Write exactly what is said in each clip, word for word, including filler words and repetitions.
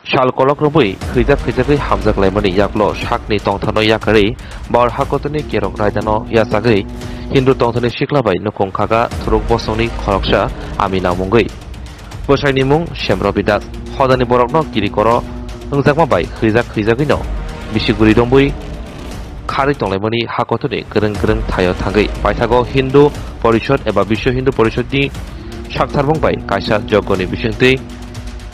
Sal kolok rwbwi khwijak khwijakgwi hamjak laimani yaklo sakni tongthano yakarwi bar hakotorni kerong raidano yachagwi Hindu tongthani sikla bai nukhung khaga thuruk bosongni khoroksa Amina mungwi. Bwsaini mung Semrobi Das. Hodani borokno kirikoro wngjakma bai khwijak khwijagwino bisik bwrwi rombwi kharwi tonglaimani hakotorni kwrwng kwrwng thaio thangwi paithago Hindu Porishod eba Biswa Hindu Porishodni saktharbung bai kaisa joggoni bisingtwi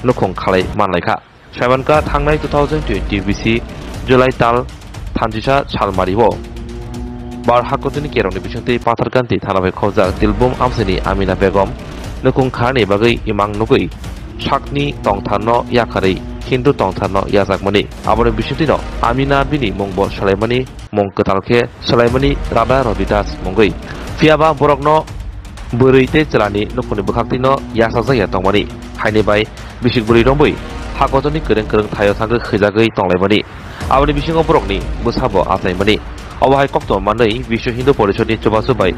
nukhung khalai manlaikha. Saimankha thangnai two thousand twenty bisi July tal thamchisa salmario bar hakotorni kerongni bisingtwi Patharkanti thana bai khobjak Tilbum amchaini Amina Begum nukhung kharni bagwi imang nugwi sakni tongtharno yakarwi Hindu tongtharno yajakmani. Aboni bisingtwino Amina bini mungbo salaimani mung kwtal khe salaimani Radha Rodi Das mungwi. Phiyaba borokno bwrwi tei chwlani nukhungni bwkhaktwino yachakjakya tongmani. Haini bai bisik bwrwi rombwi hakotorni kwrwng kwrwng thaio thangwi khwijagwi tonglaimani. Aboni bisingo borokni bwsabo achaimani. Obo hai koktwma manwi Biswa Hindu Porishodni chubachu bai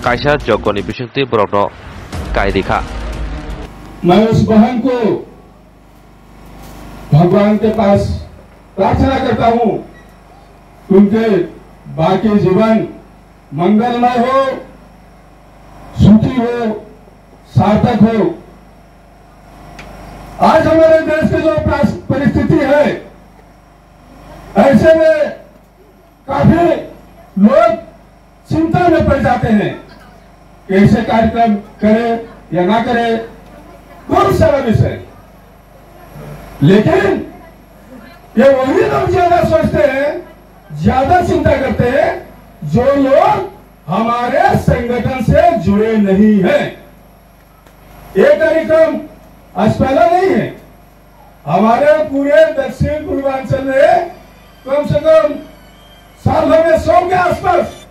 kaisa joggoni bisingtwi borokno kai rikha. मैं उस बहन को भगवान के पास प्रार्थना करता हूँ, उनके बाकी जीवन मंगलमय हो, सुखी हो, सार्थक हो। आज हमारे देश की जो पास-, परिस्थिति है, ऐसे में काफी लोग चिंता में पड़ जाते हैं, कैसे कार्यक्रम करें या ना करें, बहुत सारा विषय। लेकिन ये वही लोग ज्यादा सोचते हैं, ज्यादा चिंता करते हैं, जो लोग हमारे संगठन से जुड़े नहीं हैं। ये कार्यक्रम आज पहला नहीं है। हमारे पूरे दक्षिण पूर्वांचल में कम से कम साल भर में सौ के आसपास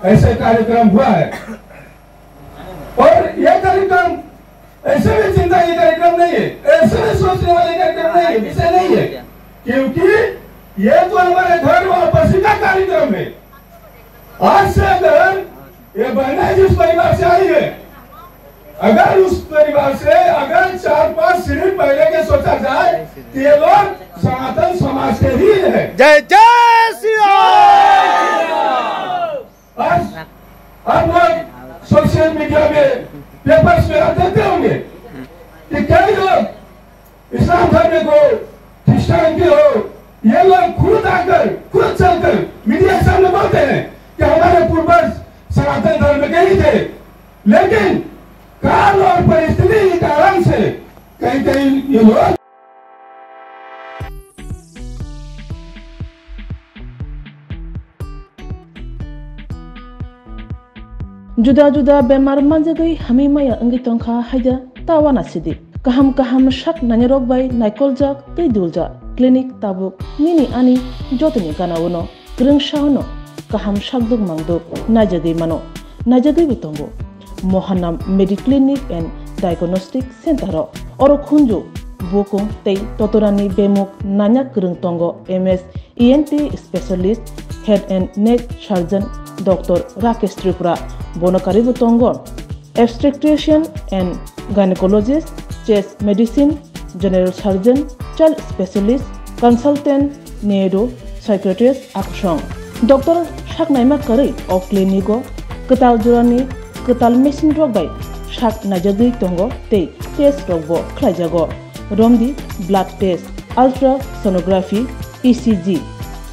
ऐसे कार्यक्रम हुआ है। और ये कार्यक्रम ऐसे भी चिंता ये कार्यक्रम नहीं है, ऐसे भी सोचने वाले कार्यक्रम नहीं है, विषय नहीं है, क्योंकि ये तो हमारे घर वापसी का कार्यक्रम है। आज से अगर ये बहनें जिस परिवार से आई है, अगर उस परिवार से अगर चार पांच सीढ़ी पहले के सोचा जाए, तो ये लोग सनातन समाज के ही है। जय जय श्री राम। आज आप लोग सोशल मीडिया में, पेपर्स में आप देखते होंगे कि कई लोग इस्लाम धर्म को, क्रिश्चियन के हो, ये लोग खुद आकर, खुद चलकर मीडिया के सामने बोलते हैं कि हमारे पूर्वज सनातन धर्म के ही थे, लेकिन काल और परिस्थिति के कारण से कहीं कहीं ये लोग Juda juda bemar manjagwi hamwi maya wngwi tongkha haida ta uanasidi. Kaham kaham sak nainarok bai naikoljak tei duljak clinic tabuk nini ani jotoni gana-o no kwrwngsa-o no kaham sakduk mangduk naijagwi mano, naijagwibo tongo. Mohanam Mediclinic and Diagnostic Center-o oro khunju, bukung tei totorani bemuk nanya kwrwng tongo M S E N T specialist, head and neck surgeon Doctor Rakesh Tripura, bono karwibo tongo obstetrician and gynecologist, chest medicine, general surgeon, child specialist, consultant, neuro psychiatrist akusong. Doctor sak naima karwi o clinic-o kwtal jorani kwtal machine rok bai sak naijagwi tongo tei test rokbo khlaijago. Romdi blood test, ultrasonography, E C G,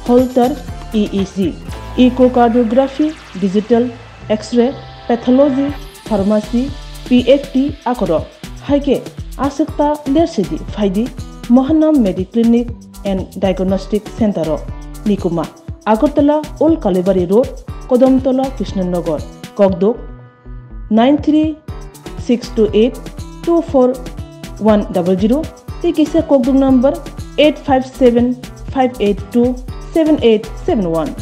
Holter E E G, echocardiography, digital X-ray, pathology, pharmacy, P F T akorok. Hai khe aswk ta lersidi phaidi Mohanam Mediclinic and Diagnostic Center-o. Nikuma, Agartala Old Kalibari Road, Kodomtola, Krishnanagar, Kokduk, nine three six two eight two four one double zero, tei kisa kokduk number eight five seven five eight two seven eight seven one.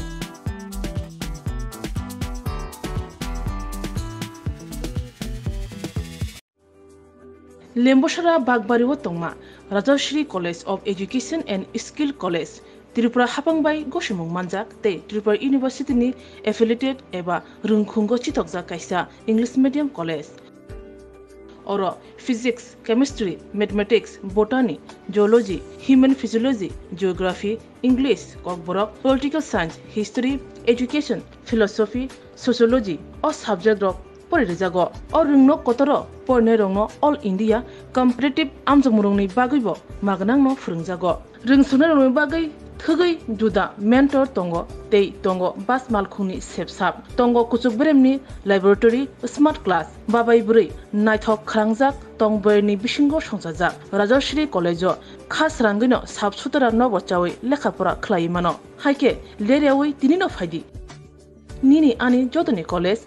Lembosara Bakbari-o tongma Rajashri College of Education and Skill College, Tripura haphang bai gosimung manjak tei Tripura University ni affiliated eba rwngkhungo chithokjak kaisa English medium college. Oro physics, chemistry, mathematics, botany, zoology, human physiology, geography, English, kokborok, political science, history, education, philosophy, sociology o subject rok pori rijago. O rwngnok kotoro porinairokno All India competitive amjokmungrokni bagwibo magnangno phwrwngjago. Rwngsuknairokni bagwi thwgwi juda mentor tongo tei tongo bas malkhungni sepsap. Tongo kuchuk beremni laboratory, smart class, babai bwrwi naithok khrangjak tong bwrwini bisingo songchajak. Rajasri College-o kha srangwino sap sutara nobo chawi lekha pora khlaiwi mano. Haikhe leryawi tinino phaidi. Nini ani jotoni college,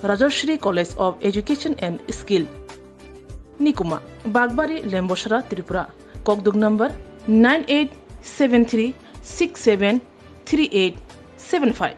Rajasri College of Education and Skill. Nikuma, Bagbari, Lembosara, Tripura. Kokduk number nine eight seven three six seven three eight seven five.